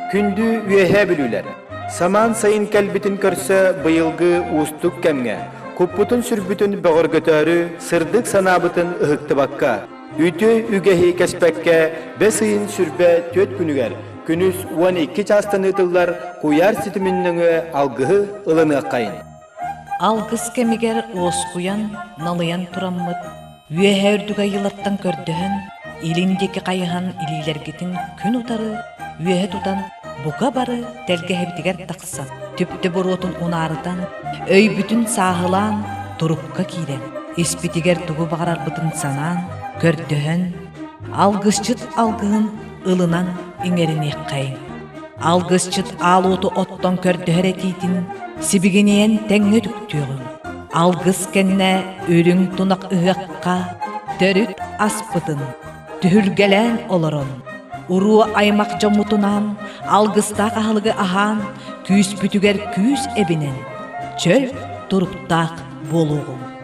Күндү Үөһээ Бүлүүлэр! Самаан сайын кэлбитин көрсө быйылгы уустук кэмҥэ куппутун-сүрбүтүн бөҕөргөтөөрү сырдык санаабытын ыһыктыбакка, үтүө үгэһи кэспэккэ бэс ыйын сүрбэ түөрт күнүгэр күнүс 12 чаастан ыытыллар куйаар ситимин нөҥүө алгыһы ылыныаххайын. Алгыс кэмигэр уоскуйан, налыйан тураммыт, үөһээ үрдүк айыылартан көрдөһөн, илин диэки хайыһан илиилэргитин күн утары үөһэ тутан бука бары тэлгэһэбитигэр тахсан, түптэ буруотун унаарытан, өйбүтүн сааһылаан турукка киирэн, испитигэр тугу баҕарарбытын санаан, көрдөһөн, алгысчыт алгыһын ылынан иҥэриниэххэйиҥ. Алгысчыт аал уоту оттон көрдөһөр этиитин сибигинийэн тэҥҥэ үтүктүөҕүҥ. Алгыс кэннэ үрүҥ тунах ыһыахха төрүт аспытын түһүлгэлээн олорон, уруу аймах дьоммутунаан алгыстаах аһылыгы аһаан, күүспүтүгэр күүс эбинэн, чөл туруктаах буолуоҕуҥ.